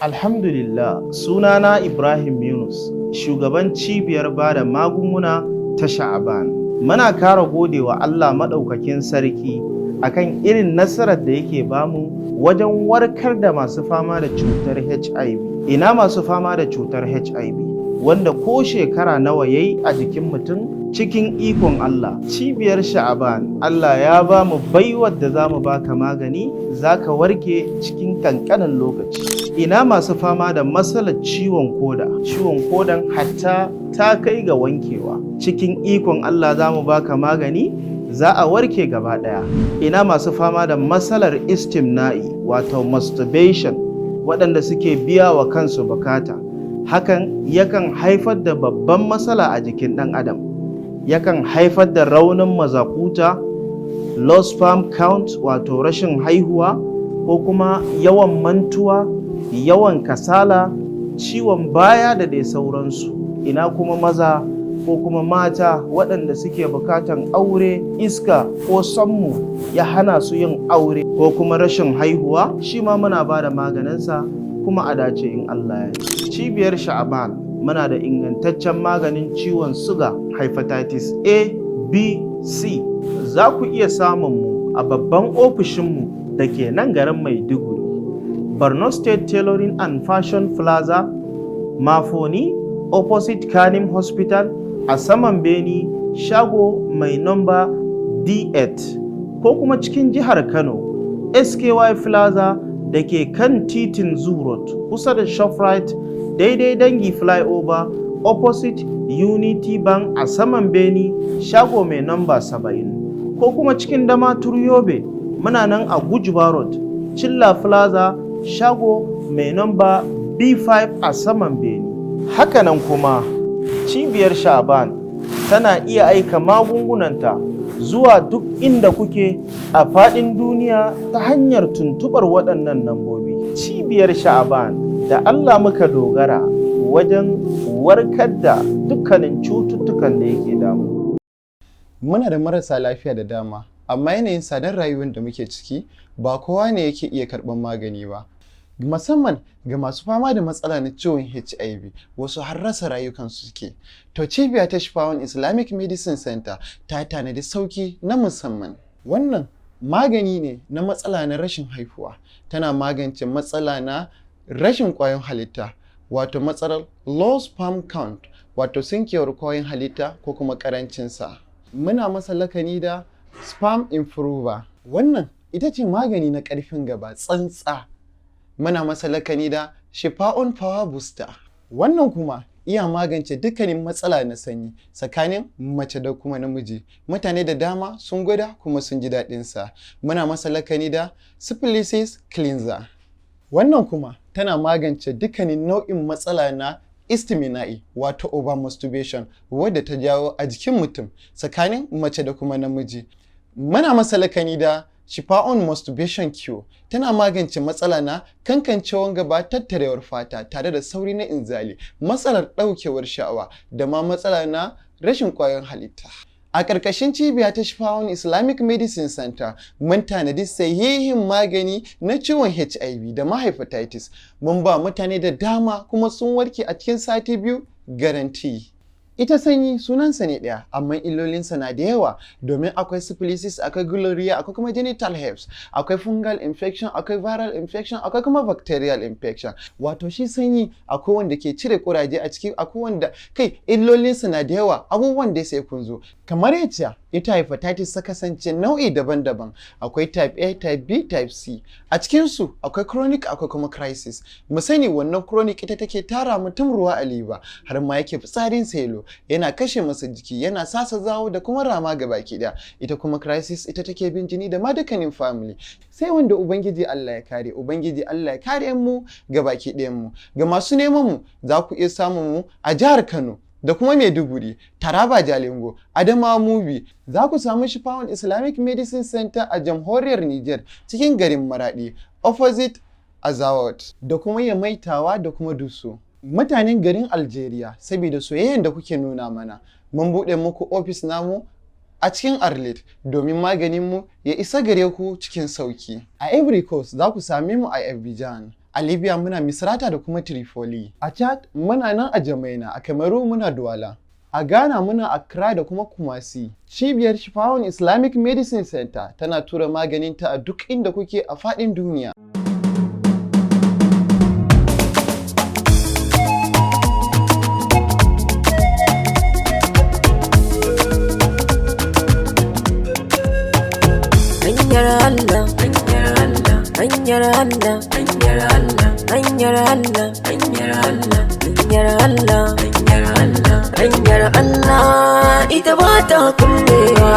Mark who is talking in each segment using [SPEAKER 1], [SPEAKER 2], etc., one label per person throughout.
[SPEAKER 1] Alhamdulillah, sunana Ibrahim Yunus, shugaban cibiyar bada magunguna ta Sha'aban. Muna kara gode wa Allah Maɗaukakin Sarki akan irin nasarar da yake bamu wajen warkar da masu fama da cutar HIV. Ina masu fama da cutar HIV, wanda ko shekara nawa yayi a jikin mutum, cikin ikon Allah, cibiyar Sha'aban, Allah ya ba mu baiwar da za mu baka magani, za ka warke cikin kankanin lokaci. Ina masu fama da matsalar ciwon koda, ciwon kodan hatta ta kai ga wankewa, cikin ikon Allah za mu baka magani, za a warke gaba ɗaya. Ina masu fama da matsalar istimna'i, wato masturbation, waɗanda suke biya wa kansu bukata. Hakan yakan haifar da babban matsala a jikin ɗan adam, yakan haifar da raunin mazakuta, low sperm count, wato rashin haihuwa, ko kuma yawan mantuwa, yawan kasala, ciwon baya da dai sauransu. Ina kuma maza ko kuma mata waɗanda suke bukatan aure, iska ko sammu ya hana su yin aure, ko kuma rashin haihuwa, shi ma muna ba da maganinsa kuma a dace in Allah ya yi. Cibiyar Sha'aban muna da ingantaccen maganin ciwon suga, hepatitis A, B, C. Za ku iya samun mu a babban ofishinmu da ke nan garin Maiduguri, Borno State Tailoring and Fashion Plaza, Mafoni, opposite Kanim Hospital, a saman bene, shago mai nomba D8, ko kuma cikin jihar Kano, SKY Plaza da ke kan titin Zoo Road, kusa da Shoprite, daidai Dangi Flyover, opposite Unity Bank, a saman bene, shago mai namba 70, ko kuma cikin Damaturu, Yobe, muna nan a Gujba Road, Chilla Plaza, shago mai namba B5 a saman bene. Hakanan kuma cibiyar Sha'aban tana iya aika magungunanta zuwa duk inda kuke a faɗin duniya ta hanyar tuntuɓar waɗannan lambobi. Cibiyar Sha'aban, da Allah muka dogara wajen warkar da dukkanin cututtukan da yake damu.
[SPEAKER 2] Muna da marasa lafiya da dama, amma yanayin tsadar rayuwar da muke ciki, ba kowa ne yake iya karɓar magani ba. Musamman ga masu fama da matsala na ciwon HIV, wasu har rasa rayukansu suke. To, cibiya ta Shifawan Islamic Medicine Center ta tanadi sauki na musamman. Wannan magani ne na matsala na rashin haihuwa, tana magance matsala na rashin ƙwayoyin halitta, wato matsalar low sperm count, wato sinkewar ƙwayoyin halitta ko kuma ƙarancinsa. Muna masa lakani da sperm improver. Wannan ita ce magani na ƙarfin gaba tsantsa. Muna masa lakani da Shifa'un Power Booster. Wannan kuma iya magance dukkanin matsala na sanyi tsakanin mace da kuma namiji. Mutane da dama sun gwada kuma sun ji daɗinsa. Muna masa lakani da Syphilis Cleanser. Wannan kuma tana magance dukkanin nau'in matsala na istimina'i, wato over masturbation, wadda ta jawo a jikin mutum tsakanin mace da kuma namiji. Muna masa lakani da Shifa'un Masturbation Cure. Tana magance matsala na kankancewan gaba, tattarewar fata tare da sauri na inzali, matsalar ɗaukewar sha'awa da ma matsala na rashin ƙwayoyin halitta. A ƙarƙashin cibiya ta Shifa'un Islamic Medicine Center, mun tanadi sahihin magani na ciwon HIV da ma hepatitis. Mun ba mutane da dama kuma sun warke a cikin sati 2, guarantee. Ita sanyi sunansa ne ɗaya, amma illolinsa na da yawa, domin akwai syphilis, akwai gonorrhea, akwai kuma genital herpes, akwai fungal infection, akwai viral infection, akwai kuma bacterial infection. Wato shi sanyi akwai wanda ke cire kuraje a ciki, akwai wanda kai illolinsa na da yawa, abubuwan da sai kun zo. Kamar yacce ita hepatitis ta kasance nau'i daban-daban, akwai type A, type B, type C. A cikinsu akwai chronic, akwai kuma crisis. Mu sani, wannan chronic ita take tara mutum ruwa a liver, har ma yake fitsarin yellow, yana kashe masa jiki, yana sasa zawo da kuma rama ga baki daya. Ita kuma crisis ita take bin jini da ma dukkanin family, sai wanda Ubangiji Allah ya kare. Ubangiji Allah ya kare mu ga baki ɗayan mu. Ga masu neman mu, za ku iya samun mu a jihar Kano da kuma Maiduguri, Taraba Jalingo, Adamawa Mubi. Za ku samu Shifawan Islamic Medicine Center a jamhuriyar Niger, cikin garin Maradi, opposite Azawad, da kuma Yamaitawa da kuma Dusu. Mutanen garin Algeria, saboda soyayyen da kuke nuna mana, mun buɗe muku ofis namu a cikin Arlit domin maganinmu ya isa gare ku cikin sauki. A Ivory Coast za ku same mu a Abidjan. A Libya muna Misrata da kuma Tripoli. A Chad muna nan a Jamaina, a Cameroon muna Douala. A Ghana muna Accra da kuma Kumasi. Cibiyar Shifawun Islamic Medicine Center tana tura maganinta a duk inda kuke a faɗin duniya.
[SPEAKER 3] Hanyar Allah, hanyar Allah, hanyar Allah, hanyar Allah, hanyar Allah, hanyar Allah, hanyar Allah, hanyar Allah, hanyar Allah, ita ba ta kullewa.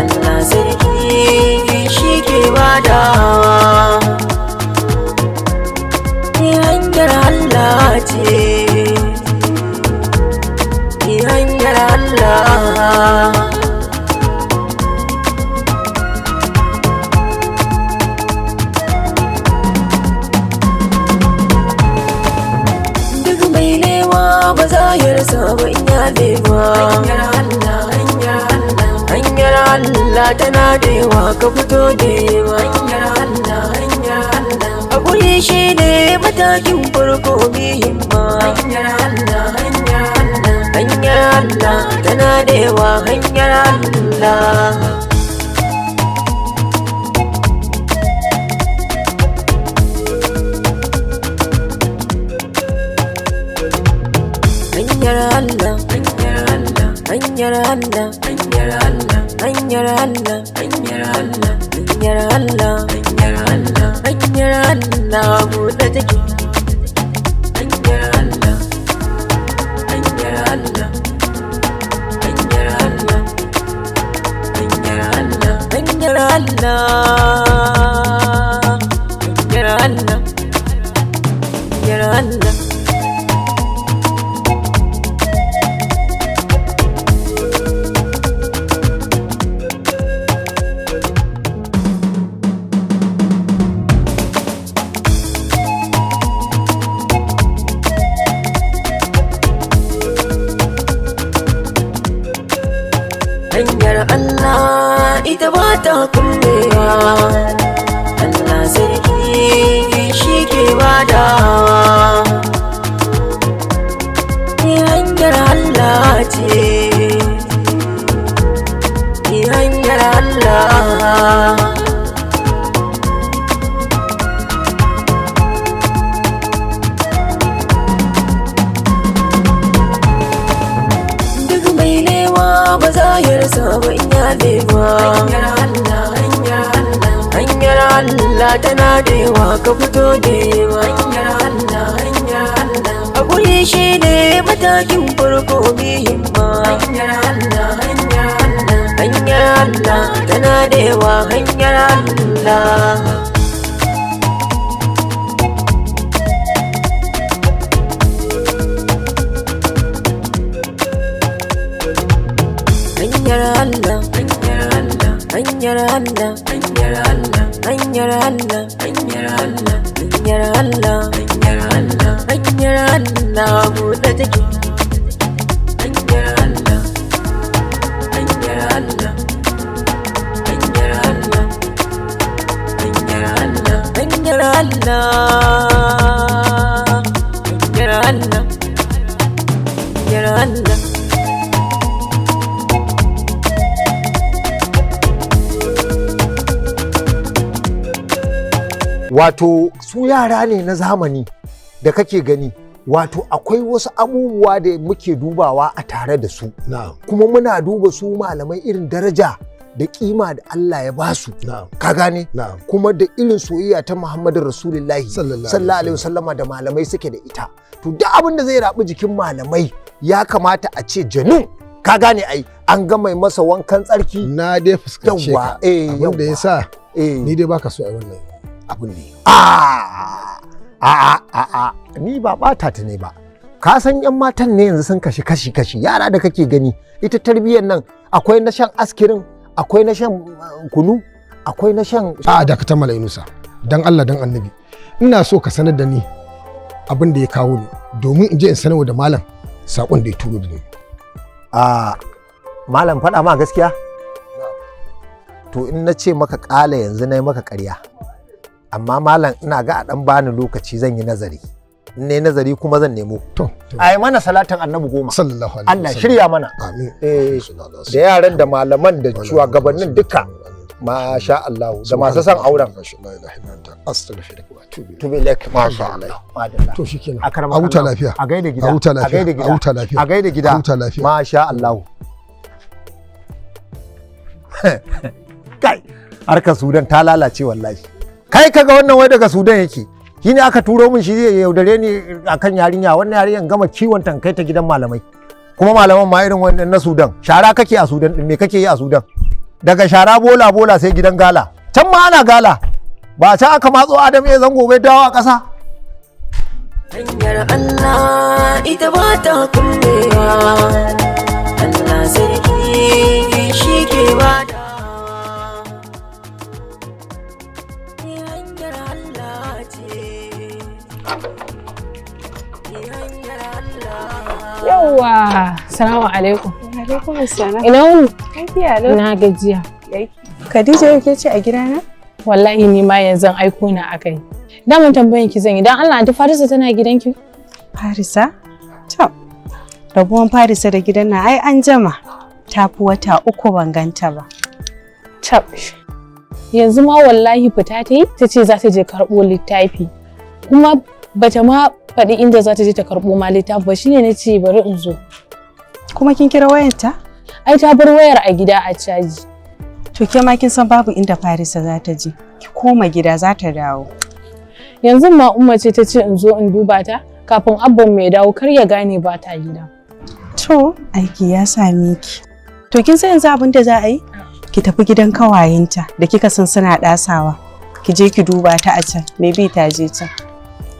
[SPEAKER 3] Allah sarki shi ke badawa. Ni hanyar Allah ce, ni hanyar Allah. Duk mai nema ba za ya rasa ba in ya nema. Hanyar Allah, hanyar Allah, hanyar Allah tana da yawa ka fito da yawa. Hanyar Allah, hanyar Allah, hakuri shi ne matakin farko bi himma. Hanyar Allah, hanyar Allah, hanyar Allah tana da yawa hanyar Allah. Hanyar Allah, hanyar Allah, hanyar Allah, hanyar Allah, hanyar Allah, hanyar Allah, hanyar Allah, hanyar Allah, hanyar Allah buɗe take. Hanyar Allah, hanyar Allah, hanyar Allah, hanyar Allah, hanyar Allah, hanyar Allah, hanyar Allah. Hanyar Allah ita ba ta kullewa. Allah sarki shi ke badawa. Ni hanyar Allah ce, ni hanyar Allah. Duk mai nema ba za ya rasa ba in ya nema. Hanyar Allah, hanyar Allah, hanyar Allah tana da yawa ka fito da yawa. Hanyar Allah, hanyar Allah, hakuri shi ne matakin farko bi himma. Hanyar Allah, hanyar Allah, hanyar Allah tana da yawa hanyar Allah. Hanyar Allah, hanyar Allah, hanyar Allah, hanyar Allah, hanyar Allah, hanyar Allah, hanyar Allah, hanyar Allah, hanyar Allah buɗe take. Hanyar Allah, hanyar Allah, hanyar Allah, hanyar Allah, hanyar Allah, hanyar Allah, hanyar Allah.
[SPEAKER 4] Wato su yara ne na zamani da kake gani, wato akwai wasu abubuwa da muke dubawa a tare da su.
[SPEAKER 5] Na'am.
[SPEAKER 4] Kuma muna duba su malamai irin daraja da kima da Allah ya ba su.
[SPEAKER 5] Na'am.
[SPEAKER 4] Ka gane?
[SPEAKER 5] Na'am.
[SPEAKER 4] Kuma da irin soyayya ta Muhammadu Rasulullahi
[SPEAKER 5] Sallallahu alaihi
[SPEAKER 4] sallallahu alaihi wasallama da malamai suke da ita. To duk abin da zai rabu jikin malamai ya kamata a ce janu. Ka gane ai an gama masa wankan tsarki.
[SPEAKER 5] Na dai fuskance
[SPEAKER 4] Yawwa,
[SPEAKER 5] ka.
[SPEAKER 4] eh,
[SPEAKER 5] Abin da ya
[SPEAKER 4] yawwa.
[SPEAKER 5] sa
[SPEAKER 4] Eh.
[SPEAKER 5] ni dai baka so ai wannan abin ne.
[SPEAKER 4] A a a a ni ba bata ta ne ba. Ka san yan matan ne yanzu sun kashi kashi kashi yara da kake gani ita tarbiyyar nan akwai na shan askirin, akwai na shan kunu, akwai na shan
[SPEAKER 5] A'a, dakata Malam Yunusa. Dan Allah dan Annabi. Ina so ka sanar da ni abin da ya kawo ni domin in je in sanarwa da malam sakon da ya turo da ni.
[SPEAKER 4] A malam, faɗa ma gaskiya. To in na ce maka ƙala yanzu na yi maka ƙarya. Amma malam, ina ga a dan bani lokaci, zan yi nazari. In ne nazari kuma zan nemo.
[SPEAKER 5] To.
[SPEAKER 4] Ai mana salatin Annabi 10.
[SPEAKER 5] Sallallahu alaihi
[SPEAKER 4] Allah shirya mana.
[SPEAKER 5] Amin.
[SPEAKER 4] Eh, da yaran da malaman da shugabannin duka. Masha Allah, da masu son auren.
[SPEAKER 5] Astaghfiruka wa atubu
[SPEAKER 4] To ilaik. Masha Allah. Madalla.
[SPEAKER 5] To shikenan.
[SPEAKER 4] Akarama
[SPEAKER 5] A huta
[SPEAKER 4] Allah.
[SPEAKER 5] lafiya.
[SPEAKER 4] A gaida gida.
[SPEAKER 5] A huta
[SPEAKER 4] A
[SPEAKER 5] lafiya.
[SPEAKER 4] gaida gida.
[SPEAKER 5] A huta lafiya.
[SPEAKER 4] A gaida gida.
[SPEAKER 5] A huta lafiya.
[SPEAKER 4] Masha Allah. Kai, harkar Sudan ta lalace wallahi. Kai, kaga wannan wai daga Sudan yake. Shi ne aka turo min shi zai yaudare ni akan yarinya. Wannan yarinyan gama kiwon tankai ta gidan malamai. Kuma malaman ma irin wannan na Sudan. Shara kake a Sudan din, me kake yi a Sudan? Daga shara bola bola sai gidan gala. Can ma ana gala. Ba can aka matso Adam ya zango bai dawo a ƙasa.
[SPEAKER 3] Hanyar Allah ita ba ta kullewa. Allah sarki shi ke bada. Hanyar Allah ce. Hanyar Allah.
[SPEAKER 6] Yawwa, salamu alaikum.
[SPEAKER 7] Alaikum assalam.
[SPEAKER 6] Ina wuni?
[SPEAKER 7] Lafiya lau.
[SPEAKER 6] Na gajiya.
[SPEAKER 7] Khadija, yau ke ce a gidana?
[SPEAKER 6] Wallahi ni ma yanzu aiko na akai. Daman tambayan ki zan yi, dan Allah, Anti Farisa tana gidanki?
[SPEAKER 7] Farisa? To, rabuwan Farisa da gidan nan ai an jama. Ta fi wata 3 ban ganta ba.
[SPEAKER 6] Tab. Yanzu ma wallahi fita ta yi, ta ce za ta je karɓo littafi. Kuma bata ma faɗi inda za ta je ta karɓo ma littafi ba, shine na ce bari in zo.
[SPEAKER 7] Kuma kin kira wayarta?
[SPEAKER 6] Ai ta bar wayar a gida a caji.
[SPEAKER 7] To ke ma kin san babu inda Farisa za ta je. Ki koma gida, za ta dawo.
[SPEAKER 6] Yanzu ma Umma ce ta ce in zo in duba ta kafin abban mai dawo, kar ya gane ba ta gida.
[SPEAKER 7] To, aiki ya same ki. To kin san yanzu abin da za a yi? Ki tafi gidan kawayenta da kika san suna ɗasawa. Ki je ki duba ta a can, maybe ta je can.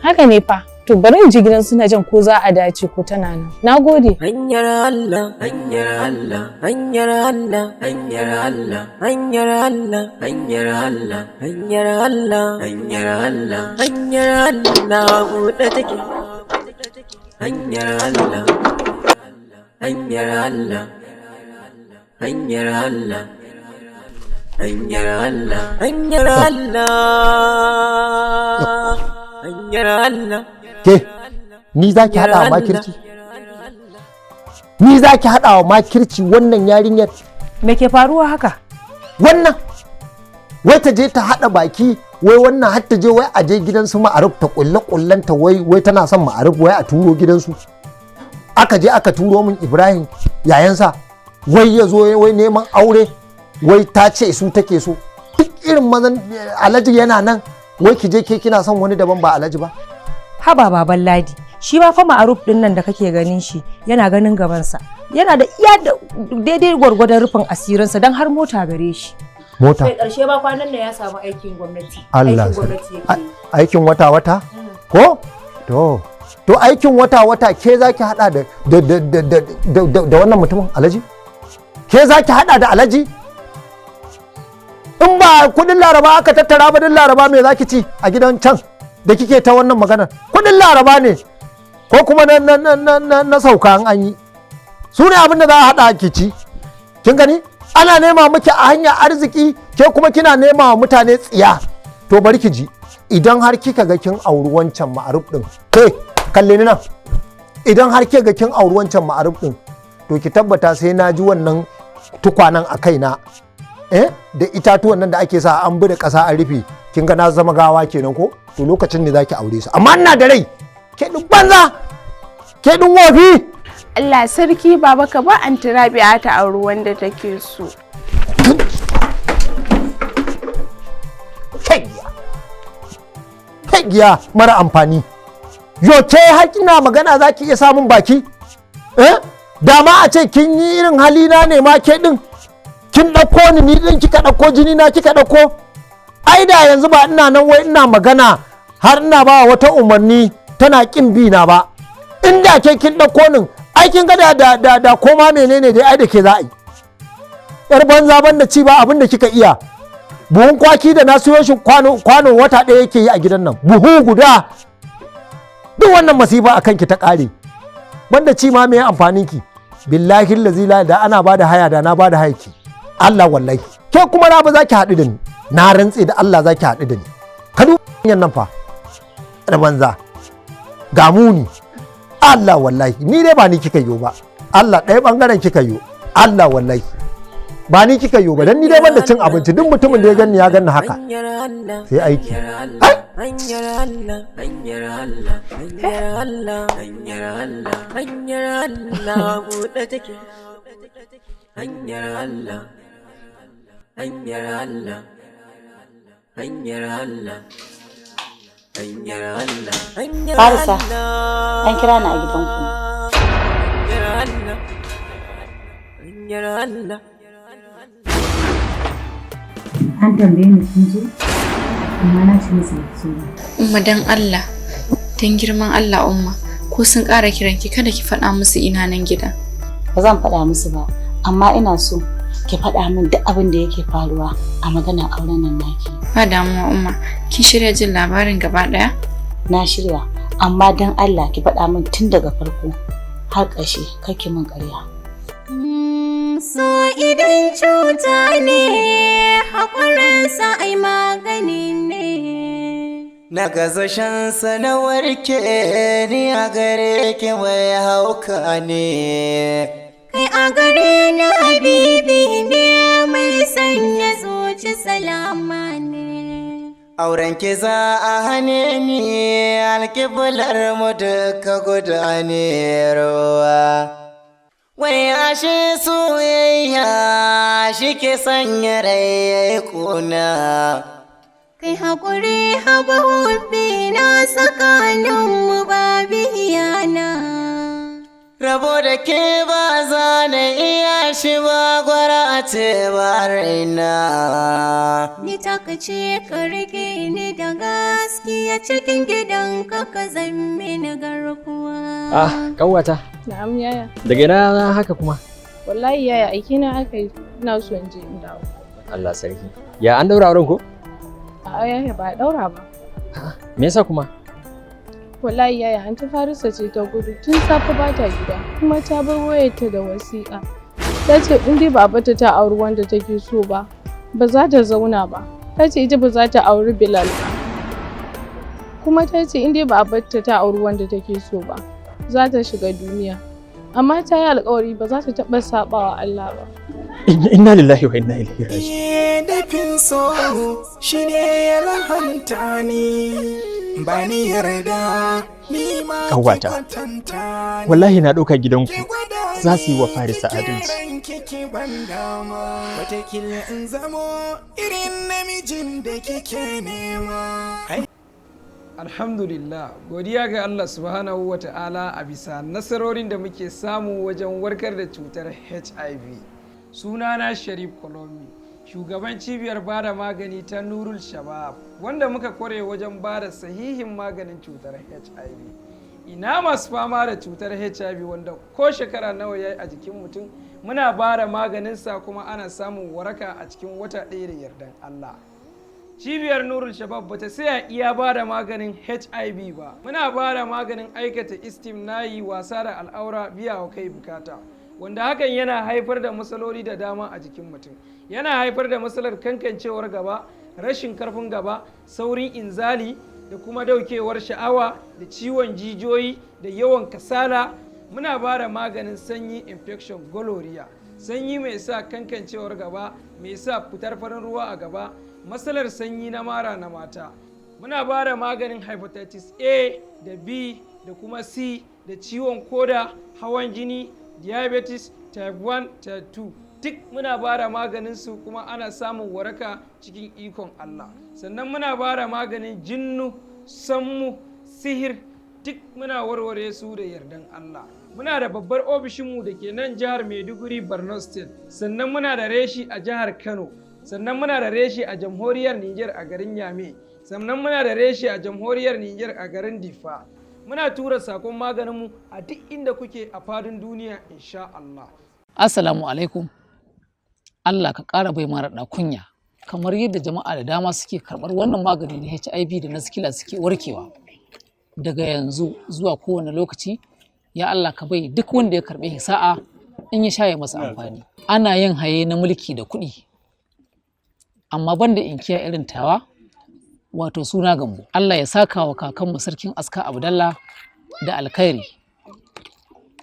[SPEAKER 6] Haka ne fa. To bari in je gidan suna jan ko za a dace ko tana nan. Na gode.
[SPEAKER 3] Hanyar Allah, hanyar Allah, hanyar Allah, hanyar Allah, hanyar Allah, hanyar Allah, hanyar Allah, hanyar Allah, hanyar Allah, buɗe take. Hanyar Allah, hanyar Allah, hanyar Allah, hanyar Allah, hanyar Allah, hanyar Allah.
[SPEAKER 4] Ke, ni za ki haɗa wa makirci? Ni za ki haɗa wa makirci wannan yarinyar?
[SPEAKER 8] Me ke faruwa haka?
[SPEAKER 4] Wannan, wai ta je ta haɗa baki, wai wannan har ta je wai a je gidansu Ma'aruf ta ƙulle ƙullenta, wai tana son Ma'aruf, wai a turo gidansu. Aka je aka turo min Ibrahim yayansa, wai ya zo wai neman aure, wai ta ce su take so. Duk irin mazan Alhaji yana nan, wai ki je ke kina son wani daban ba Alhaji ba.
[SPEAKER 8] Haba baban Ladi, shi ma fa Ma'aruf din nan da kake ganin shi yana ganin gabansa. Yana da iya da daidai gwargwadon rufin asirinsa, don har mota gare shi.
[SPEAKER 4] Mota.
[SPEAKER 8] Kai, karshe ba kwanan nan ya samu aikin gwamnati.
[SPEAKER 4] Allah
[SPEAKER 8] Aikin gwamnati yake yi.
[SPEAKER 4] Aikin wata-wata? Ko? To aikin wata-wata ke za ki hada da wannan mutumin Alhaji? Ke za ki hada da Alhaji? In ba kudin Laraba aka tattara ba, din Laraba me za ki ci a gidan can da kike ta wannan maganar? Kudin Laraba ne ko kuma na sauka an yi. Su ne abin da za a hada ki ci. Kin gani? Ana nema miki a hanyar arziki, ke kuma kina nema wa mutane tsiya. To bari ki ji, idan har kika ga kin auri wancan Ma'aruf din, ke kalle ni nan. Idan har kika ga kin auri wancan Ma'aruf din, to ki tabbata sai na ji wannan tukwanan a kaina. Eh, da itatuwan nan da ake sa an bi da ƙasa an rufe, kin ga na zama gawa kenan ko? To lokacin ne zaki aure su. Amma ina da rai, ke din banza, ke din wofi.
[SPEAKER 9] Allah sarki baba, ka ba Anti Rabi'a ta auri wanda take so.
[SPEAKER 4] Shegiya. Shegiya mara amfani. Yo ke har kina magana za ki iya samun baki? Eh? Da ma a ce kin yi irin halina ne ma ke din. Kin ɗauko ni, ni din kika ɗauko, jini na kika ɗauko. Ai da yanzu ba ina nan wai ina magana har ina ba wata umarni tana ƙin bi na ba. Inda ke kin ɗauko nin, ai kin ga da koma menene dai ai da ke za a yi. Yar banza, banda ci ba abin da kika iya. Buhun kwaki da na siyo shi kwano kwano wata ɗaya yake yi a gidan nan, buhu guda. Duk wannan masifa a kanki ta ƙare. Banda ci ma me amfanin ki? Billahi lazi la da ana bada haya da na bada haya ki. Allah wallahi. Ke kuma na ba za ki haɗu da ni. Na rantse da Allah za ki haɗu da ni. Ka Yan nan fa da banza ga muni. Allah wallahi, ni dai ba ni kika yo ba. Allah, ɗaya bangaren kika yo. Allah wallahi, ba ni kika yo ba, dan ni dai ban da cin abinci. Duk mutumin da ya ganni ya ganni haka sai aiki.
[SPEAKER 3] Hanyar Allah, hanyar Allah, hanyar Allah, hanyar Allah, hanyar Allah buɗe take. Hanyar Allah, hanyar Allah, hanyar Allah, hanyar Allah, hanyar
[SPEAKER 10] Farisa, an kira ni a gidanku.
[SPEAKER 3] Hanyar Allah, hanyar Allah.
[SPEAKER 10] An tambaye ni kin zo? Amma na ce musu ba ki zo ba.
[SPEAKER 11] Umma, dan Allah, dan girman Allah Umma, ko sun ƙara kiranki kada ki faɗa musu ina nan gida.
[SPEAKER 10] Ba zan faɗa musu ba, amma ina so ki faɗa min duk abin da yake faruwa a maganar auren nan naki.
[SPEAKER 11] Ba damuwa Umma, kin shirya jin labarin gaba ɗaya?
[SPEAKER 10] Na shirya, amma dan Allah ki faɗa min tun daga farko har ƙarshe, kar ki min ƙarya.
[SPEAKER 12] So idan cuta ne, haƙurinsa ai magani ne.
[SPEAKER 13] Na gaza shan sanawar ke ni a gare ki mai hauka ne.
[SPEAKER 12] Kai a gare ni habibi ne, mai sanya zuci salama ne.
[SPEAKER 13] Auren ki za a hane ni, alƙiblar mu duka guda ne ruwa. Wai ashe soyayya shi ke sanya rai ya yi ƙuna.
[SPEAKER 12] Kai haƙuri haba hubbi na, tsakaninmu ba biyana.
[SPEAKER 13] Rabo da ke ba za na iya shi ba, gwara a ce ba raina.
[SPEAKER 12] Ni taka ce, ka rike ni da gaskiya, cikin gidanka ka zamme mini garkuwa.
[SPEAKER 14] Ah, kanwata.
[SPEAKER 6] Na'am yaya.
[SPEAKER 14] Daga ina haka kuma?
[SPEAKER 6] Wallahi yaya, aiki na aka yi, ina so in je in dawo.
[SPEAKER 14] Allah sarki. Ya an daura auren ko?
[SPEAKER 6] A'a yaya, ba a daura ba.
[SPEAKER 14] Me yasa kuma?
[SPEAKER 6] Wallahi yaya, Anti Farisa ce ta gudu tun safe, ba ta gida, kuma ta bar wayarta da wasiƙa. Ta ce in dai ba bata ta auri wanda take so ba, ba za ta zauna ba. Ta ce ita ba za ta auri Bilal ba. Kuma ta ce in dai ba a barta ta auri wanda take so ba, za ta shiga duniya. Amma ta yi alƙawari ba za ta taɓa saɓawa Allah ba.
[SPEAKER 14] Inna lillahi wa inna ilaihi raji'un.
[SPEAKER 15] Dafin so shi ne ya lahanta ni, ba ni yarda ni ma ki
[SPEAKER 14] Kanwata.
[SPEAKER 15] kwatanta.
[SPEAKER 14] Wallahi na ɗauka gidanku za su yi wa Farisa adalci.
[SPEAKER 15] Kike ban dama, watakila in zamo irin namijin da kike nema.
[SPEAKER 16] Alhamdulillah, godiya ga Allah subhanahu wa ta'ala a bisa nasarorin da muke samu wajen warkar da cutar HIV. Sunana Sharif Kolomi, shugaban cibiyar bada magani ta Nurul Shabab, wanda muka kware wajen bada sahihin maganin cutar HIV. Ina masu fama da cutar HIV wanda ko shekara nawa ya yi a jikin mutum, muna bada maganinsa kuma ana samun waraka a cikin wata 1 da yardan Allah. Cibiyar Nurul Shabab bata saya iya ba da maganin HIV ba. Muna ba da maganin aikata istimna'i, wasa da al'aura, biya wa kai bukata, wanda hakan yana haifar da matsaloli da dama a jikin mutum. Yana haifar da matsalar kankancewar gaba, rashin karfin gaba, saurin inzali da kuma daukewar sha'awa da ciwon jijiyoyi da yawan kasala. Muna ba da maganin sanyi, infection, gonorrhea, sanyi mai sa kankancewar gaba, mai sa fitar farin ruwa a gaba, matsalar sanyi na mara na mata. Muna ba da maganin hepatitis A da B da kuma C da ciwon koda, hawan jini, diabetes type 1, type 2, duk muna ba da maganin su kuma ana samun waraka cikin ikon Allah. Sannan muna ba da maganin jinnu, sammu, sihir, duk muna warware su da yardan Allah. Muna da babbar ofishinmu da ke nan jihar Maiduguri, Borno State. Sannan muna da reshi a jihar Kano. Sannan muna da reshe a jamhuriyar Niger a garin Yame. Sannan muna da reshe a jamhuriyar Niger a garin Difa. Muna tura sakon maganinmu a duk inda kuke a fadin duniya, insha Allah.
[SPEAKER 17] Assalamu alaikum. Allah ka ƙara bai mara kunya, kamar yadda jama'a da dama suke karɓar wannan magani na HIV da na sikila suke warkewa. Daga yanzu zuwa kowane lokaci, ya Allah ka bai duk wanda ya karɓe sa'a, in ya sha ya masa amfani. Ana yin haye na mulki da kuɗi, amma banda inkiya irin tawa. Wato suna Gambo. Allah ya saka wa kakanmu Sarkin Aska Abdallah da alkhairi.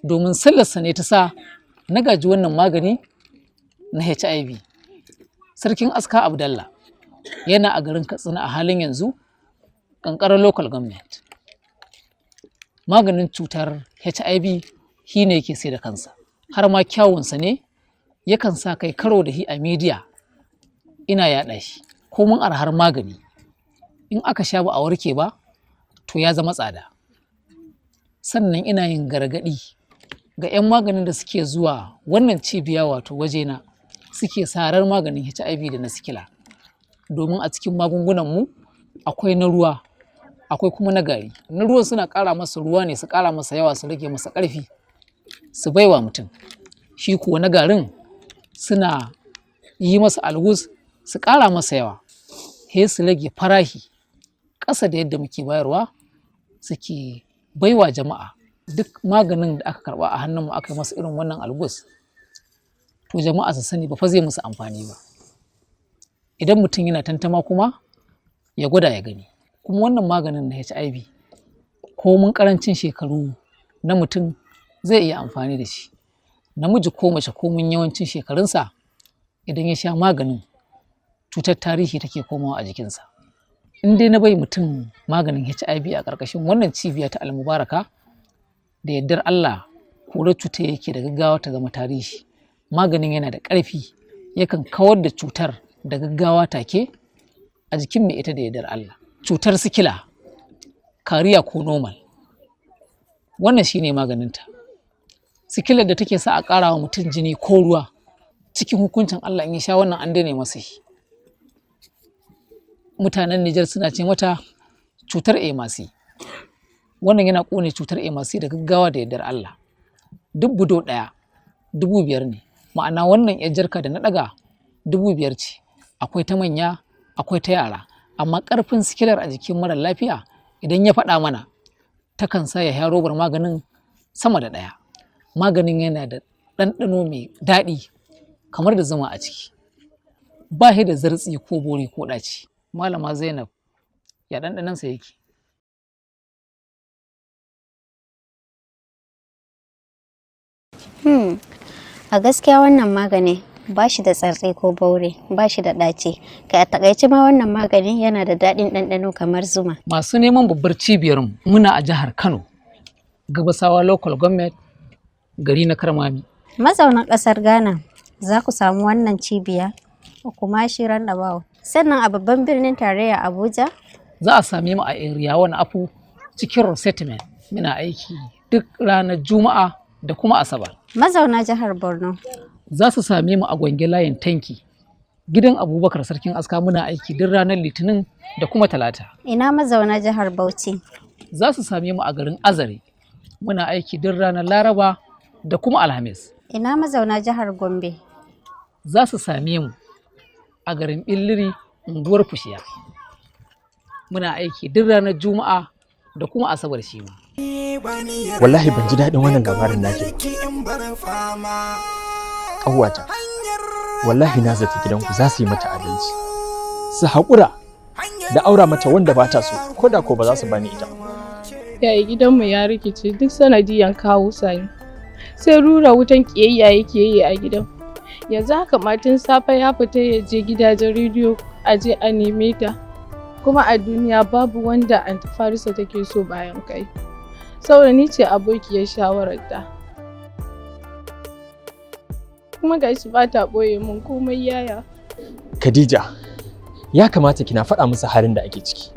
[SPEAKER 17] Domin sallarsa ne ta sa na gaji wannan magani na HIV. Sarkin Aska Abdallah yana a garin Katsina a halin yanzu, ƙanƙarar Local Government. Maganin cutar HIV shi ne yake sai da kansa. Har ma kyawunsa ne yakan sa kai karo da shi a media ina yaɗa shi. Komin arhar magani, in aka sha ba a warke ba, to ya zama tsada. Sannan ina yin gargaɗi ga 'yan maganin da suke zuwa wannan cibiya, wato wajena, suke sarar maganin HIV da na sikila. Domin a cikin magungunanmu akwai na ruwa, akwai kuma na gari. Na ruwan suna ƙara masa ruwa ne, su ƙara masa yawa, su rage masa ƙarfi, su baiwa mutum. Shi kuwa na garin suna yi masa algus, su ƙara masa yawa, he su rage farahi ƙasa da yadda muke bayarwa, suke baiwa jama'a. Duk maganin da aka karɓa a hannunmu aka yi masa irin wannan algus, to jama'a su sani ba fa zai musu amfani ba. Idan mutum yana tantama kuma ya gwada ya gani. Kuma wannan maganin na HIV, komin ƙarancin shekaru na mutum zai iya amfani da shi. Namiji ko mace, komin yawancin shekarunsa, idan ya sha maganin, cutar tarihi take komawa a jikinsa. In dai na bai mutum maganin HIV a ƙarƙashin wannan cibiya ta Almubaraka, da yardar Allah korar cutar yake da gaggawa ta zama tarihi. Maganin yana da ƙarfi, yakan kawar da cutar da gaggawa take a jikin mai ita da yardar Allah. Cutar sikila, carrier ko normal, wannan shine maganinta. Sikilar da take sa a ƙara wa mutum jini ko ruwa, cikin hukuncin Allah in ya sha wannan an daina masa shi. Mutanen Nijar suna ce mata cutar emasi. Wannan yana ƙone cutar emasi da gaggawa da yardar Allah. Duk budo ɗaya 5,000 ne. Ma'ana wannan 'yar jarka da na ɗaga 5,000 ce. Akwai ta manya, akwai ta yara. Amma ƙarfin sikilar a jikin mara lafiya, idan ya faɗa mana, takan sa ya sha robar maganin sama da ɗaya. Maganin yana da ɗanɗano mai daɗi kamar da zuma a ciki. Ba shi da zartsi ko bori ko ɗaci. Malama Zainab, ya ɗanɗanonsa yake?
[SPEAKER 18] A gaskiya wannan magani ba shi da tsartse ko baure, ba shi da ɗaci. Kai, a takaice ma wannan magani yana da daɗin ɗanɗano kamar zuma.
[SPEAKER 17] Masu neman babbar cibiyarmu, muna a jihar Kano, Gabasawa Local Government, gari na Karmami.
[SPEAKER 18] Mazaunan ƙasar Ghana za ku samu wannan cibiya a Kumasi Roundabout. Sannan a babban birnin tarayya Abuja.
[SPEAKER 17] Za a same mu a Area 1 Afu cikin Resettlement. Muna aiki duk ranar Juma'a da kuma Asabar.
[SPEAKER 18] Mazauna jihar Borno.
[SPEAKER 17] Za su same mu a Gwange, layin Tanki, gidan Abubakar Sarkin Aska. Muna aiki duk ranar Litinin da kuma Talata.
[SPEAKER 18] Ina mazauna jihar Bauchi.
[SPEAKER 17] Za su same mu a garin Azare. Muna aiki duk ranar Laraba da kuma Alhamis.
[SPEAKER 18] Ina mazauna jihar Gombe.
[SPEAKER 17] Za su same mu a garin Billiri, unguwar Fushiya. Muna aiki duk ranar Juma'a da kuma Asabar shi ma.
[SPEAKER 14] Wallahi ban ji daɗin wannan labarin naki ba. Ƙawata, wallahi na zata gidanku za su yi mata adalci. Su haƙura da aura mata wanda ba ta so, ko da ko ba za su bani ita ba.
[SPEAKER 6] Yaya, gidanmu ya rikice duk sanadiyan kawo Sani. Sai rura wutan ƙiyayya yake yi a gidan. Yanzu haka ma tun safe ya fita ya je gidajen rediyo a je a neme ta. Kuma a duniya babu wanda Anti Farisa take so bayan kai. Saboda ni ce abokiyar shawararta. Kuma gashi ba ta ɓoye mun komai, yaya.
[SPEAKER 14] Khadija, ya kamata kina faɗa musu halin da ake ciki.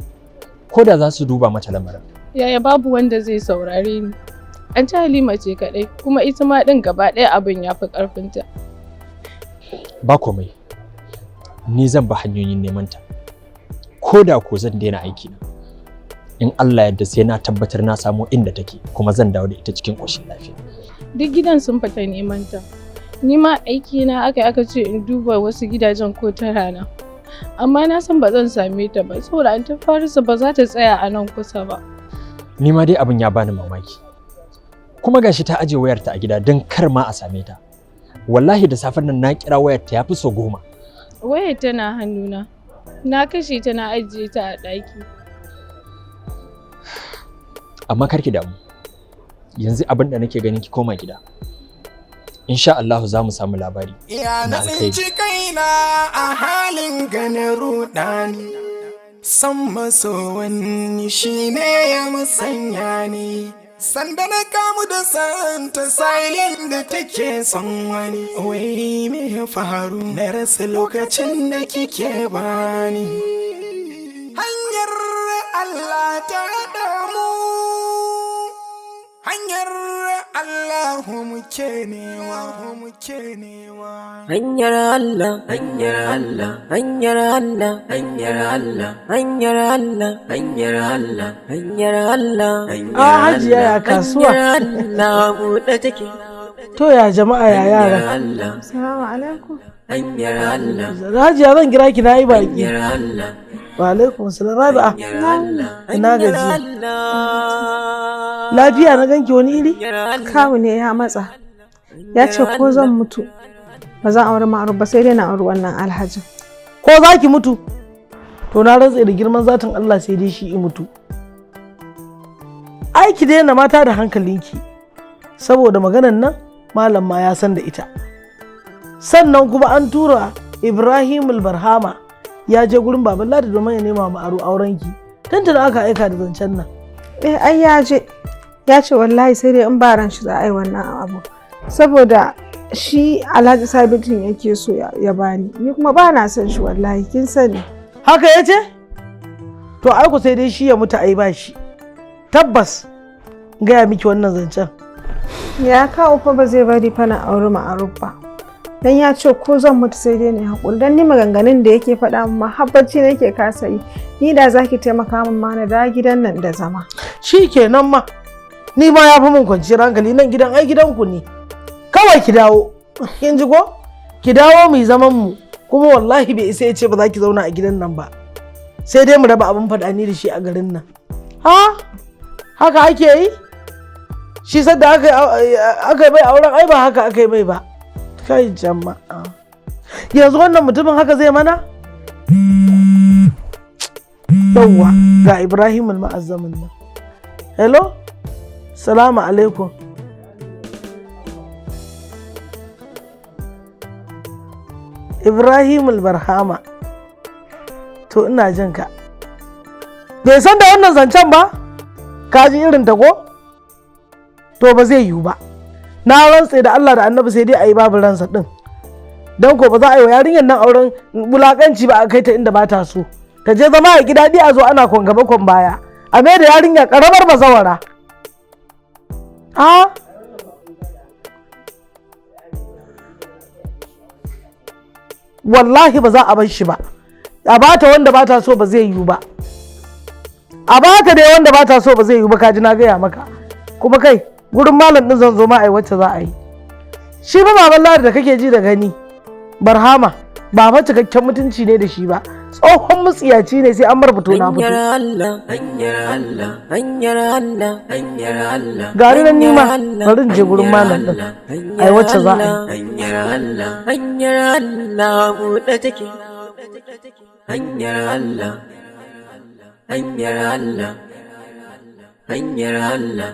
[SPEAKER 14] Ko da za su duba mata lamarin.
[SPEAKER 6] Yaya, babu wanda zai saurare ni. Anti Halima ce kaɗai, kuma ita ma ɗin gaba ɗaya abin ya fi ƙarfinta.
[SPEAKER 14] Ba komai. Ni zan bi hanyoyin neman ta. Ko da ko zan daina aiki na. In Allah yadda sai na tabbatar na samo inda take, kuma zan dawo da ita cikin ƙoshin lafiya.
[SPEAKER 6] Duk gidan sun fita neman ta. Ni ma aiki na aka ce in duba wasu gidajen ko ta rana. Amma na san ba zan same ta ba, saboda Anti Farisa ba za ta tsaya a nan kusa ba.
[SPEAKER 14] Ni ma dai abin ya bani mamaki. Kuma gashi ta aje wayarta a gida don kar ma a same ta. Wallahi da safen nan na kira wayarta ya fi sau 10.
[SPEAKER 6] Wayar tana hannuna. Na kashe ta na ajiye ta a ɗaki.
[SPEAKER 14] Amma kar ki damu. Yanzu abin da nake ganin ki koma gida. Insha Allah za mu samu labari.
[SPEAKER 15] Ya na
[SPEAKER 14] Na alkhairi.
[SPEAKER 15] tsinci kaina a halin ganin rudani. San maso wani shi ne ya musanya ni. Sanda na kamu da santa silin da take son wani. Wai me ya faru na rasa lokacin da kike bani. Hanyar Allah ta haɗa mu. Hanyar Allahu muke nema, muke nema.
[SPEAKER 3] Hanyar Allah, hanyar Allah, hanyar Allah, hanyar Allah, hanyar Allah, hanyar Allah, hanyar Allah, hanyar
[SPEAKER 19] Ah, Hajiya ya kasuwa.
[SPEAKER 3] Hanyar Allah buɗe take.
[SPEAKER 19] To ya jama'a ya yara.
[SPEAKER 3] Allah,
[SPEAKER 9] Assalamu alaikum.
[SPEAKER 3] hanyar Allah,
[SPEAKER 19] Hajiya zan kira ki na yi baki.
[SPEAKER 3] hanyar Allah,
[SPEAKER 19] Wa alaikum salam Rabi'a. Ina gaji. Lafiya na ganki wani iri?
[SPEAKER 9] Kawu ne ya matsa. Ya ce ko zan mutu ba zan auri Ma'aruf ba sai dai na auri wannan alhajin.
[SPEAKER 19] Ko za ki mutu? To na rantse da girman zatin Allah sai dai shi i mutu. Ai ki daina mata da hankalinki. Saboda maganan nan malam ma ya san da ita. Sannan kuma an tura Ibrahim Barhama ya je gurin baban Ladi domin ya nema ma aro aurenki. Tuntuna aka aika da zancen nan.
[SPEAKER 9] Eh ai ya je. Ya ce wallahi sai dai in ba ran shi za a yi wannan abu. Saboda shi Alhaji Sabitin yake so ya bani. Ni kuma ba na son shi wallahi kin sani.
[SPEAKER 19] Haka ya ce? To ai ku sai dai shi ya mutu ai ba shi. Tabbas gaya miki wannan zancen.
[SPEAKER 9] Ya kawo fa ba zai bari fa na auri Ma'aruf ba. Dan ya ce ko zan mutu sai dai na haƙuri dan ni maganganun da yake faɗa min ma har bacci nake kasa yi. Ni da zaki taimaka min ma na dawo gidan nan da zama.
[SPEAKER 19] Shi kenan ma. Ni ma ya fi min kwanciyar hankali nan gidan ai gidanku ne. Kawai ki dawo. Kin ji ko? Ki dawo mu yi zaman mu. Kuma wallahi bai isa ya ce ba za ki zauna a gidan nan ba. Sai dai mu raba abin faɗa ni da shi a garin nan. Ha? Haka ake yi? Shi sadda aka yi mai auren ai ba haka aka yi mai ba. Kai jama'a. Yanzu wannan mutumin haka zai mana? Yawwa ga Ibrahim al-Ma'azzamin nan. Hello? Salamu alaikum. Ibrahim al-Barhama. To ina jin ka. Bai san da wannan zancen ba? Ka ji irin ta ko? To ba zai yiwu ba. Na rantse da Allah da Annabi sai dai a yi babu ransa din. Don ko ba za a yi wa yarinyar nan auren wulakanci ba a kai ta inda ba ta so. Ta je zama a gida a zo ana kwan gaba kwan baya. A mai da yarinya karamar bazawara. A wallahi ba za a bar shi ba. A bata wanda ba ta so ba zai yiwu ba. A bata dai wanda ba ta so ba zai yiwu ba kaji na gaya maka. Kuma kai gurin malam din zan zo ma ai wacce za a yi. Shi ba baban Ladi da kake ji da gani Barhama ba fa cikakken mutunci ne da shi ba. Tsohon mutsiyaci ne sai an mar fito na fito.
[SPEAKER 3] Hanyar Allah, hanyar Allah, hanyar Allah, hanyar Allah.
[SPEAKER 19] Gari nan nima bari in je gurin malam din. Ai wacce za a yi.
[SPEAKER 3] Hanyar Allah, hanyar Allah buɗe take. Hanyar Allah, hanyar Allah, hanyar Allah,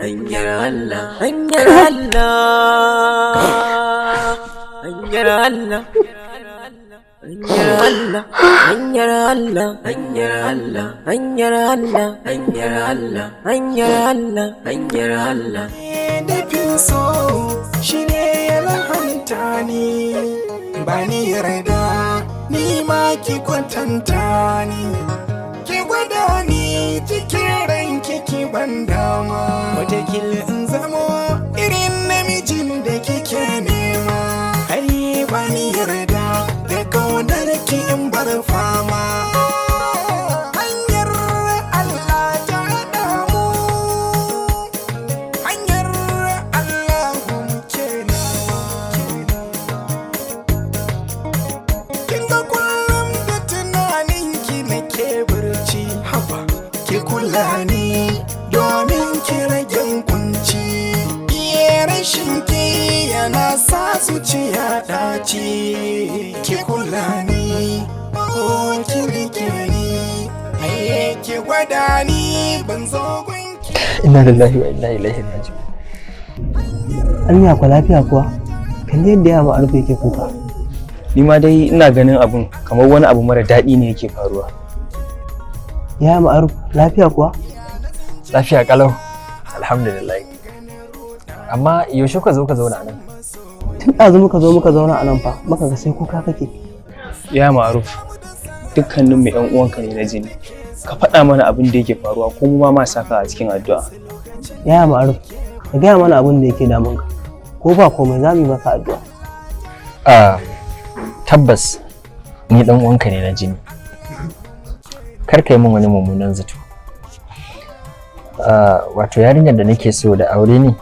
[SPEAKER 3] hanyar Allah, hanyar Allah, hanyar Allah. Hanyar Allah, hanyar Allah, hanyar Allah, hanyar Allah, hanyar Allah, hanyar Allah, hanyar Allah.
[SPEAKER 15] Dafin so shi ne ya lahanta ni, ba ni yarda ni ma ki kwatanta ni. Ki gwada ni cikin ranki ki ban dama, wataƙila in zamo irin namijin da kike nema. Ai ba ni yarda da kaunar ki in bar fama. Hanyar Allah ta haɗa mu, hanyar Allahu muke nema. Kin ga kullum da tunanin ki nake barci, haba ki kula ni domin ki ragen kunci. Iye rashin ki yana sa zuciya ɗaci, ki kula ni Gwada ni ban zo
[SPEAKER 14] Inna lillahi wa inna ilaihi raji'un.
[SPEAKER 20] Anya kwa lafiya kuwa? Kalli yadda ya ma'aruf yake kuka.
[SPEAKER 14] Ni ma dai ina ganin abun kamar wani abu mara daɗi ne yake faruwa.
[SPEAKER 20] Ya ma'aruf lafiya kuwa?
[SPEAKER 14] Lafiya kalau. Alhamdulillah. Amma yaushe ka zo ka zauna nan?
[SPEAKER 20] Tun ɗazu muka zo muka zauna a nan fa, muka ga sai kuka kake.
[SPEAKER 14] Ya ma'aruf, dukkanin mu ƴan uwanka ne na jini. Ka faɗa mana abin da yake faruwa ko mu ma ma saka a cikin addu'a.
[SPEAKER 20] Ya ma'aruf, ka gaya mana abin da yake damun ka. Ko ba komai za mu yi maka addu'a.
[SPEAKER 14] A tabbas ni dan uwanka ne na jini. Kar ka yi min wani mummunan zato. Wato yarinyar da nake so da aure ne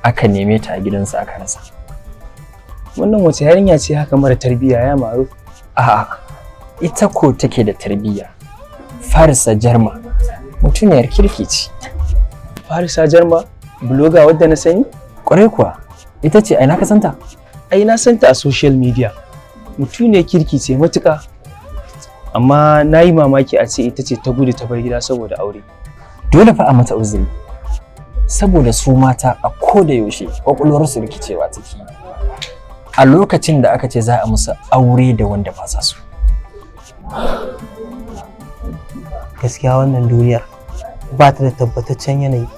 [SPEAKER 14] aka neme ta a gidansa aka rasa. Wannan wace yarinya ce haka mara tarbiyya ya ma'aruf? A'a, ita ko take da tarbiyya. Farisa Jarma mutuniyar kirki ce. Farisa Jarma, bloga wadda na sani? Kwarai kuwa, ita ce ai na ka santa? Ai na santa a social media. Mutuniyar kirki ce matuƙa. Amma na yi mamaki a ce ita ce ta gudu ta bar gida saboda aure. Dole fa a mata uzuri. Saboda su mata a ko da yaushe kwakwalwarsu rikicewa take. A lokacin da aka ce za a musu aure da wanda ba sa so.
[SPEAKER 20] Gaskiya wannan duniyar ba ta da tabbataccen yanayi.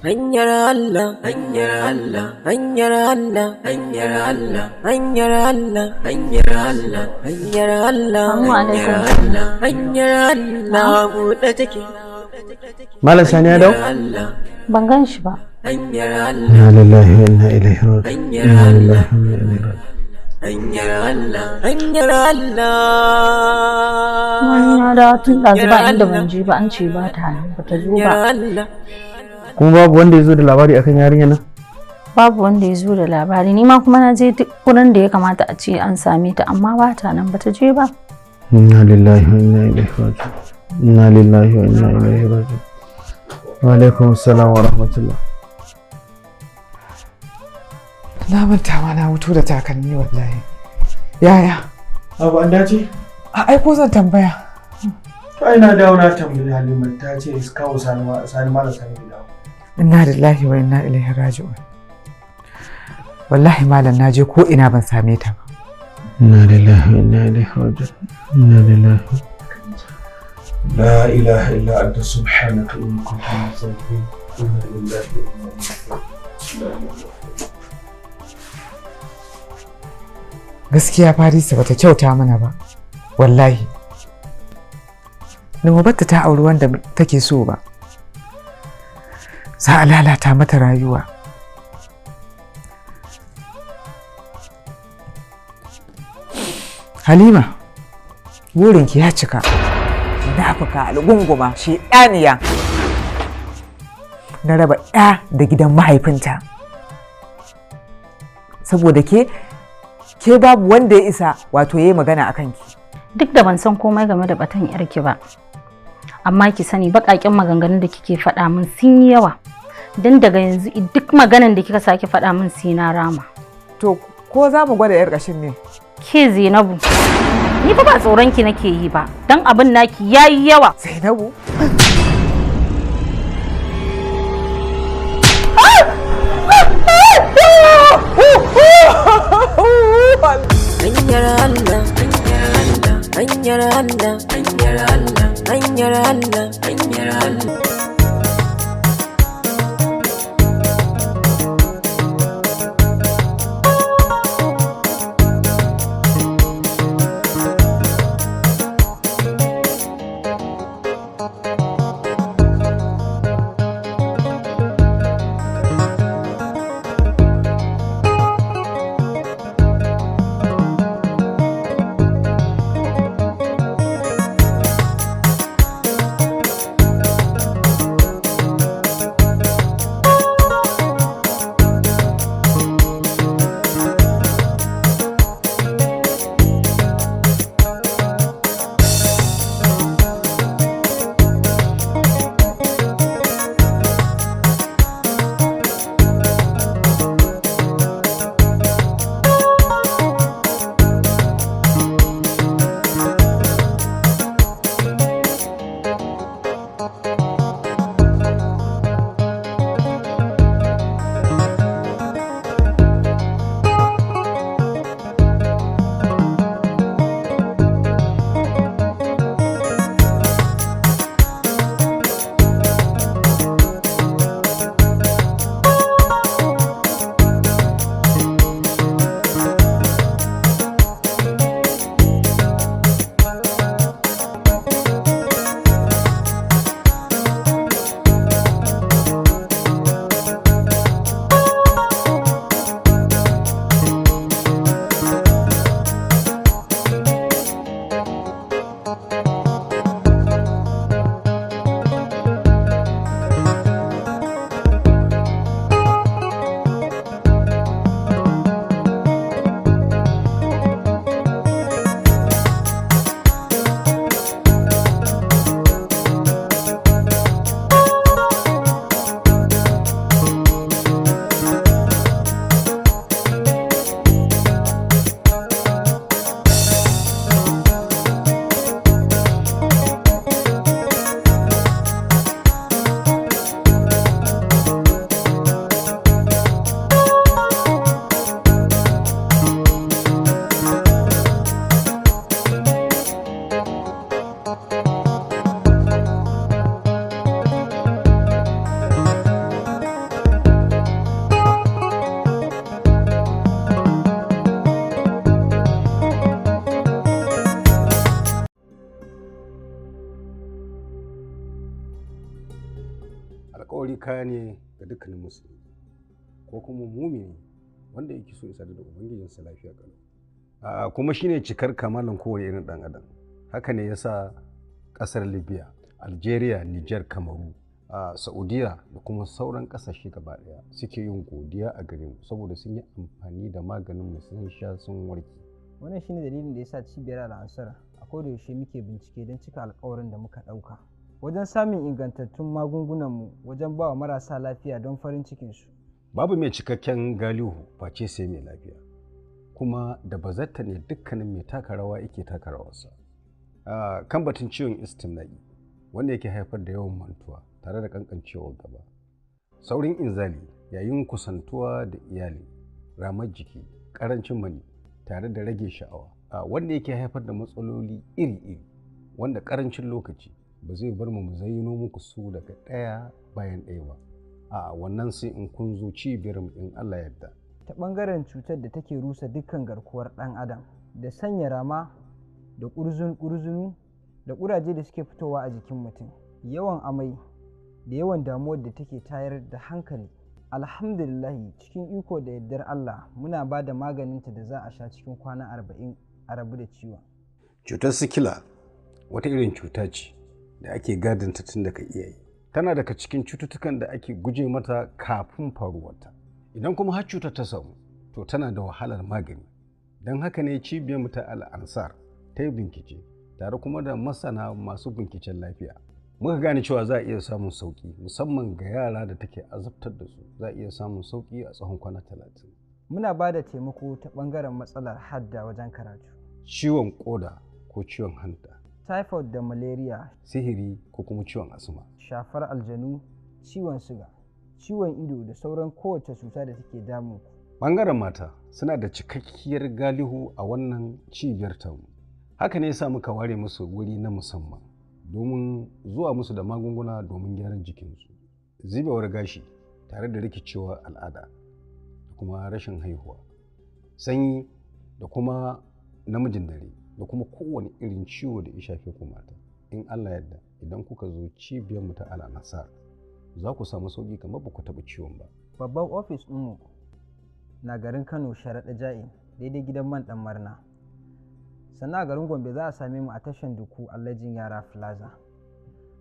[SPEAKER 3] Hanyar Allah, hanyar Allah, hanyar Allah, hanyar Allah, hanyar Allah, hanyar Allah, hanyar Allah, hanyar Allah, hanyar Allah, buɗe take.
[SPEAKER 1] Malam Sani ya dawo?
[SPEAKER 10] Ban gan shi ba.
[SPEAKER 3] Hanyar Allah,
[SPEAKER 1] Inna lillahi wa inna ilaihi raji'un. Inna lillahi wa inna ilaihi raji'un.
[SPEAKER 3] hanyar Allah, hanyar Allah.
[SPEAKER 10] Wani na dawo tun ɗazu ba inda ban je ba an ce ba ta nan ba ta zo ba.
[SPEAKER 1] Kuma babu wanda ya zo da labari akan yarinyar nan?
[SPEAKER 10] Babu wanda ya zo da labari ni ma kuma na je duk wurin da ya kamata a ce an same ta amma ba ta nan ba ta je ba.
[SPEAKER 1] Inna lillahi wa inna ilaihi raji'un. Inna lillahi wa inna ilaihi raji'un. Wa alaikum assalam wa rahmatullah.
[SPEAKER 21] Na manta ma na wuto da takalmi wallahi. Yaya?
[SPEAKER 1] Abu an dace?
[SPEAKER 21] A ai ko zan tambaya.
[SPEAKER 1] To ai na dawo na tambayi Halima ta ce kawo Sani ma Sani malam Sani bai dawo.
[SPEAKER 21] Inna lillahi wa inna ilaihi raji'un. Wallahi malam na je ko ina ban same ta ba.
[SPEAKER 1] Inna lillahi wa inna ilaihi raji'un. Inna lillahi. La ilaha illa anta subhanaka inni kuntu minaz zalimin. Inna lillahi wa inna ilaihi raji'un.
[SPEAKER 21] Gaskiya Farisa bata kyauta mana ba. Wallahi. Numabarta ta auri wanda take so ba. Za a lalata mata rayuwa. Halima, burinki ya cika. Munafuka algunguma, sheɗaniya. Na raba ɗa da gidan mahaifinta. Saboda ke, ke babu wanda ya isa wato ya yi magana a kanki.
[SPEAKER 10] Duk da ban san komai game da batan yarki ba. Amma ki sani baƙaƙen maganganun da kike faɗa min sun yi yawa. Don daga yanzu duk maganan da kika sake faɗa min sai na rama.
[SPEAKER 21] To ko za mu gwada yar ƙashin ne?
[SPEAKER 10] Ke Zainabu, ni fa ba tsoron ki nake yi ba, don abin naki yayi yawa.
[SPEAKER 21] Zainabu?
[SPEAKER 3] Hanyar Allah, hanyar Allah, hanyar Allah, hanyar Allah, hanyar Allah.
[SPEAKER 2] Alƙawari kaya ne ga dukkanin musulmi ko kuma mumini wanda yake so ya sadu da ubangijinsa lafiya kalau. Kuma shine cikar kamalan kowane irin ɗan adam. Haka ne yasa ƙasar Libya, Algeria, Niger, Kamaru, Saudiya da kuma sauran ƙasashe gaba ɗaya suke yin godiya a gare mu saboda sun yi amfani da maganin mu, sun sha, sun warke.
[SPEAKER 22] Wannan shine dalilin da yasa cibiyar Al'ansar a kodayaushe muke bincike don cika alkawarin da muka ɗauka wajen samun ingantattun magungunanmu wajen ba wa marasa lafiya don farin cikinsu.
[SPEAKER 2] Babu mai cikakken galihu face sai mai lafiya, kuma da bazatta ne dukkanin mai taka rawa yake taka rawarsa. Kan batun ciwon istimna'i wanda yake haifar da yawan mantuwa tare da kankancewar gaba, saurin inzali yayin kusantuwa da iyali, ramar jiki, karancin mani tare da rage sha'awa, wanda yake haifar da matsaloli iri-iri wanda karancin lokaci ba zai bar mu zayyano muku su daga ɗaya bayan ɗaya ba. A wannan sai in kun zo cibiyar mu in Allah yarda.
[SPEAKER 22] Ta ɓangaren cutar da take rusa dukkan garkuwar ɗan adam da sanya rama da ƙurzun-ƙurzunu da ƙuraje da suke fitowa a jikin mutum, yawan amai da yawan damuwar da take tayar da hankali. Alhamdulillahi, cikin iko da yardar Allah muna ba da maganinta da za a sha cikin kwana 40 a rabu da ciwon.
[SPEAKER 2] Cutar sikila wata irin cuta ce da ake gadonta tun daga iyaye. Tana daga cikin cututtukan da ake guje mata kafin faruwarta. Idan kuma har cutar ta samu, to tana da wahalar magani. Don haka ne cibiyar mu ta Al'ansar ta yi bincike tare kuma da masana masu binciken lafiya. Muka gane cewa za a iya samun sauki musamman ga yara da take azabtar da su, za a iya samun sauki a tsawon kwana 30.
[SPEAKER 22] Muna ba da taimako ta ɓangaren matsalar hadda wajen karatu,
[SPEAKER 2] ciwon koda ko ciwon hanta,
[SPEAKER 22] typhoid da malaria,
[SPEAKER 2] sihiri ko kuma ciwon asma,
[SPEAKER 22] shafar aljanu, ciwon suga, ciwon ido da sauran kowace cuta da take damun ku.
[SPEAKER 2] Bangaren mata suna da cikakkiyar galihu a wannan cibiyar tamu. Haka ne yasa muka ware musu wuri na musamman domin zuwa musu da magunguna domin gyaran jikinsu. Zubewar gashi tare da rikicewar al'ada da kuma rashin haihuwa, sanyi da kuma namijin dare da kuma kowane irin ciwo da ya shafe ku mata. In Allah yarda, idan kuka zo cibiyarmu ta Al'ansar za ku samu sauki kamar ba ku taɓa ciwon ba.
[SPEAKER 22] Babban ofis ɗinmu na garin Kano, Sharaɗa Ja'in, daidai gidan man ɗan Marna. Sannan a garin Gombe za a same mu a tashan Duku, Allajin Yara Plaza.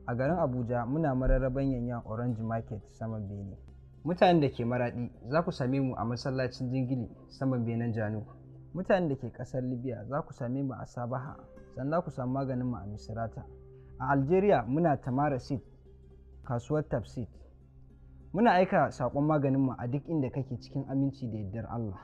[SPEAKER 22] A garin Abuja muna mararraban Yanyan Orange Market, saman Bene. Mutanen da ke Maraɗi za ku same mu a masallacin Jingili, saman Benen Janu. Mutanen da ke ƙasar Libya za ku same mu a Sabaha, sannan ku samu maganin mu a Misrata. A Algeria muna Tamara Sit, kasuwar Tafsit. Muna aika saƙon maganin mu a duk inda kake cikin aminci da yardar Allah.